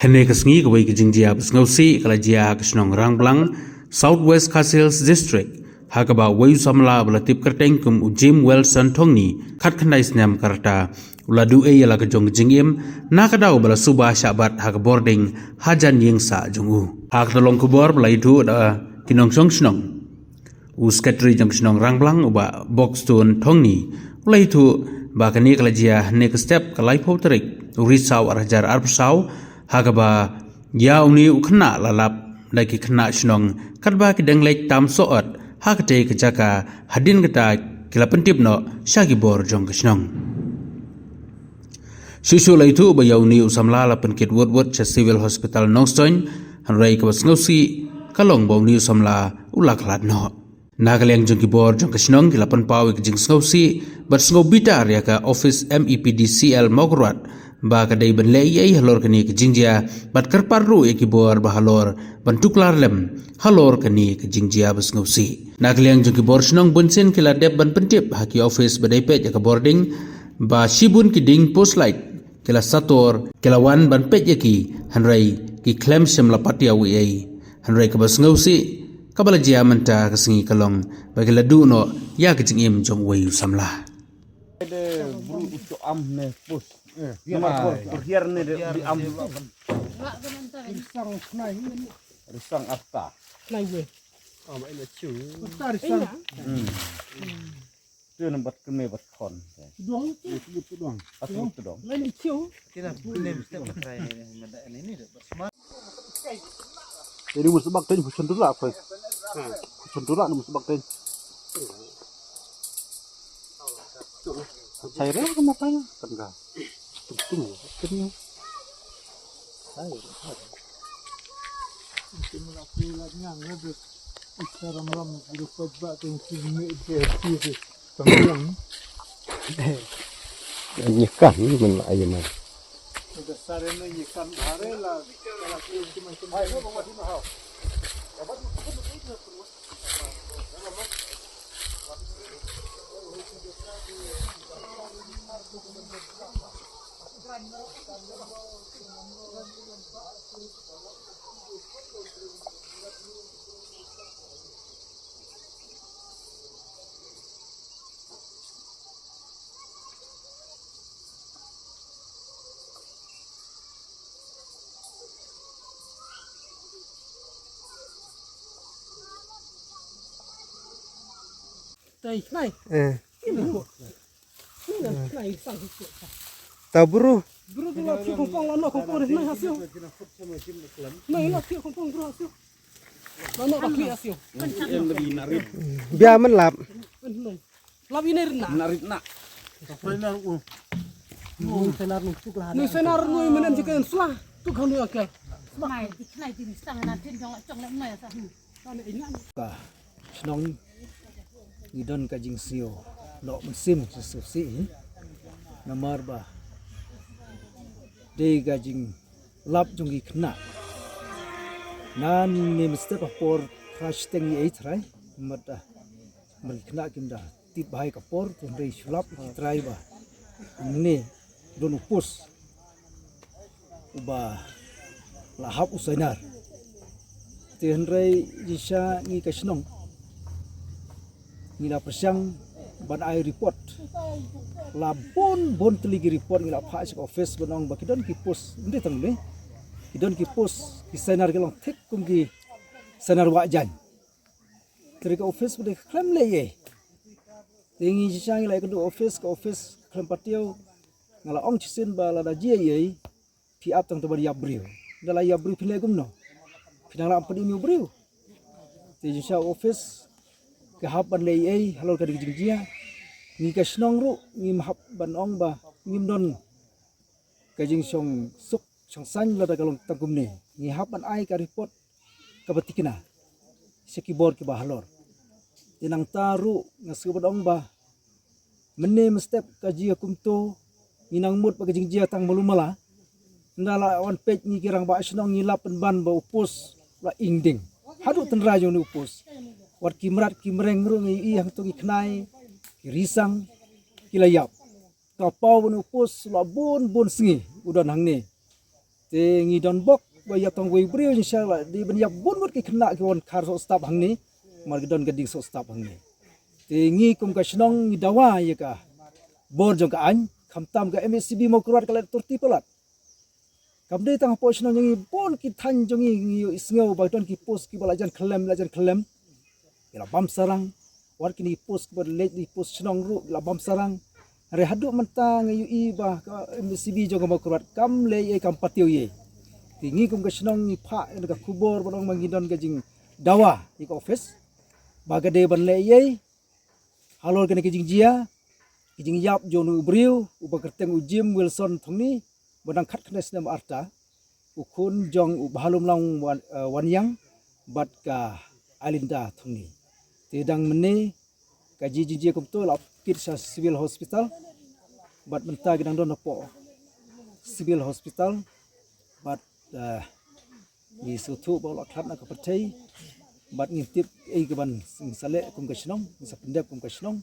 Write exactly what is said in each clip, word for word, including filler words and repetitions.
Kane ka sngi kawei ka jingjia ba sngewsih ka la jia ha ka shnong Rangblang, South West Khasi Hills District, ha kaba uwei u samla ba la tip kyrteng kum u Jim Wilson Thongni, khatkhyndai snem ka rta, u la duh ei ïa la ka jong ka jingim na ka daw ba la suba shah bat ha ka bording hajan ïing sah jong u. Ha kata ka long khubor ba la ïathuh da ki nongshong shnong, u Secretary jong ka shnong Rangblang, u Bah Boxstone Thongni, u la ïathuh ba kane ka la jia ha kane ka step ka laiphew tarik u Risaw ar hajar arphew saw, ha kaba ïa une u khynnah la lap da ki khynnah shnong katba ki dang leit tam sohot ha katei ka jaka, hadien kata ki la pyntip noh sha ki bor jong ka shnong. Shuh shuh la ïathuh ba ïa une u samla la pynkit wut wut sha Civil Hospital Nongstoiñ, hynrei kaba sngewsih ka long ba une u samla u la khlad noh. Na ka liang jong ki bor jong ka shnong ki la pynpaw ïa ka jingsngewsih bad sngewbitar ïa ka office M E P D C L Mawkyrwat ba ka dei ban leh ei ei halor kane ka jingjia, bad kyrpad ruh ïa ki bor ba halor ban tuklar lem halor kane ka jingjia ba sngewsih. Na ka liang jong ki bor shnong bunsien ki la dep ban pyntip ha ki office ba dei peit ïa ka bording ba shibun ki ding post light ki la sator, ki la wan ban peit ïa ki, hynrei ki khlem shym la patiaw ei ei. Hynrei kaba sngewsih kaba la jia mynta ka sngi ka long ba ki la duh noh ïa ka jingim jong uwei u samla. De bru u to am ne pus. Nama por por hiar ne de di am. Risang khnai. Risang asta. Khnai ye. Asta risang. Hmm. Tu ne bat keme bat khon. Dong tu dong. Atu tu dong. Lain ikiu. Kina nem step try ni ni ni ni. Jadi mus bak tadi hujan dulu apa? Hujan dulu mus bak tadi. Saya rela ke matanya, kan enggak. Tung tung tung. Saya. Tung tung tung tung. Ita ram ram bulu khot bak tadi sini dia sini. Tang. Nyekan men ayeman. Tei, nai. Eh. Ini kok. Ini nai, sang kok. Ta bru. Bru tu lah, tu kompong lah, nak kompong ni, nai hasil. Nai, nak tu kompong bru hasil. Lah, nak pakai hasil. Bia men lap. Nai. Lap ini rina. Narit na. Nui senar nui menen jike sla. Tu kan nui akel. Nai, nai, di stang na tin jong, jong le nai sa. Ka shnong ngi don ka jingsngew noh mynsiem shisha. Namar ba dei ka jinglap jong ki khynnah. Nangne mynstep ha por thra shiteng ïa ei trai. Mat da. Ba ki khynnah kim da tip bha ïa ka por, hynrei shu lap ki trai ba hangne don u post uba la hap u sainar. Te hynrei jingshisha ngi ka shnong ngi la pyrshang ban ai report. La bun bun tylli ki report ngi la phah sha ka office ban ong ba ki don ki post, ym dei tang ne, ki don ki post ki sainar ki long thik kum ki sainar wah jaiñ. Te ka office ba dei ka khlem leh ei ei. Te ngi jingshisha ngi la ïakynduh office, ka office khlem patiaw. Nga la ong shisien ba lada jia ei ei, phi ap tang ban ïap briew. Da la ïap briew phin leh kumno? Phin nang la pynim ïa u briew. Te jingshisha office ka hap ban leh ei ei halor ka dei ka jingjia. Ngi ka shnong ruh ngim hap ban ong ba ngim don ka jingshong suk shong saiñ lada ka long tang kumne. Ngi hap ban ai ka report kaba thikna sha ki bor kiba halor. Te nangta ruh nga sngewbha ban ong ba mynne mynstep ka jia kumto, ngi nang mut ba ka jingjia tang malu mala. Ynda la wan peit ngi ki rangbah shnong ngi lap pynban ba u post la ing ding. Haduh tynrai jong u post. Wat ki mrad ki mreng ruh ngi ïohi hangto ki khnai, ki risang, ki la ïap. Ka paw ban u post la bun bun sngi u don hangne. Te ngi don bok ba ïa tang wei briew jingshisha la dei ban ïap bun bad ki khynnah ki wan khar soh stap hangne. Mar ki don ka ding soh stap hangne. Te ngi kum ka shnong ngi dawa ïa ka bor jong ka aiñ, khamtam ka M H C B Mawkyrwat ka la turti palat. Kam dei tang hapoh shnong jong ngi, bun ki thaiñ jong ngi ngi ïohi sngew ba don ki post kiba la jan khlem, la jan khlem. Ki la bam sarang, wat kine ki post kiba leit, ki post shnong ruh ki la bam sarang. Hynrei haduh mynta nga ïohi ba ka M H C B jong ka Mawkyrwat kam leh ei, kam patiew ei. Te ngi kum ka shnong ngi phah ïa ka khubor ba ong ba ngi don ka jingdawa ïa ka office ba ka dei ban leh ei halor kane ka jingjia, ka jingïap jong u briew uba kyrteng u Jim Wilson Thongni, ba dang khatkhyndai snem arta, u khun jong u Bahalumlang Wan, eh, Wanïang bad ka Alinda Thongni. Te dang mynne ka jingjia kumto la kit sha Civil Hospital bad mynta ki dang don hapoh Civil Hospital bad, eh, ngi sngewthuh ba u la khlad na ka pyrthei bad ngim tip ei kaban sa leh kum ka shnong, ngin sa pyndep kum ka shnong.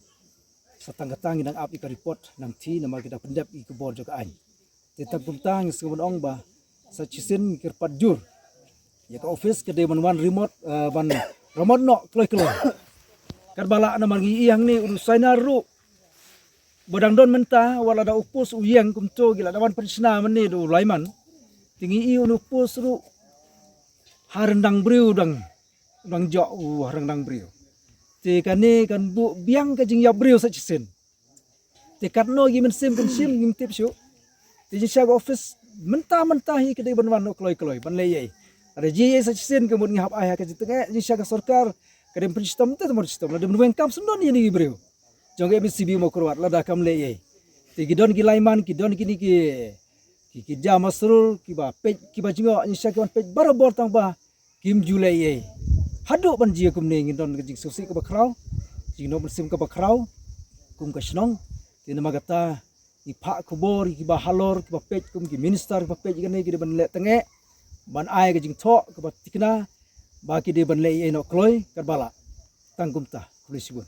Sa tang kata ngi dang ap ïa ka report nangta namar ki dang pyndep ïa ka bor jong ka aiñ. Te tang kumta ngi sngewbha ban ong ba sa shisien ngi kyrpad jur ïa ka office ka dei ban wan remote, eh, ban remote noh kloi kloi. Katba lah namar ngi ïa hangne u Sainar ruh ba dang don mynta, wat la da u post u ïeng kumto ki la da wan pynshna mynne da u Laiman. Te ngi ïa u post ruh ha ryndang briew dang, dang jok u ha ryndang briew. Te kane kan buh biang ka jingïap briew sa shisien. Te katno ki mynsiem kan shim ngim tip shuh. Te jingshisha ka office mynta mynta hi ka dei ban wan noh kloi kloi ban leh ei. Lada jia ei sa shisien ka mut ngi hap ai ha ka jingtngeh, jingshisha ka sorkar ka dei ban pynshitom te ban shitom, lada ban weng kam sngewdon ïa kine ki briew jong ka M H C B Mawkyrwat lada kam leh ei. Te ki don ki Laiman, ki don kine ki, ki, ki Jia Masrur, kiba peit, kiba jngoh, jingshisha ki wan peit barabor tang ba kim ju leh ei. Haduh ban jia kumne ngin don ka jingsngewsih kaba khraw, jingnop mynsiem kaba khraw kum ka shnong. Te namar kata ngi phah khubor ïa kiba halor, kiba peit kum ki minister, kiba peit ïa kane ki dei ban leh tngeh, ban ai ka jingthoh kaba thikna ba ki dei ban leh ei noh kloi katba lah. Tang kumta, khublei shibun.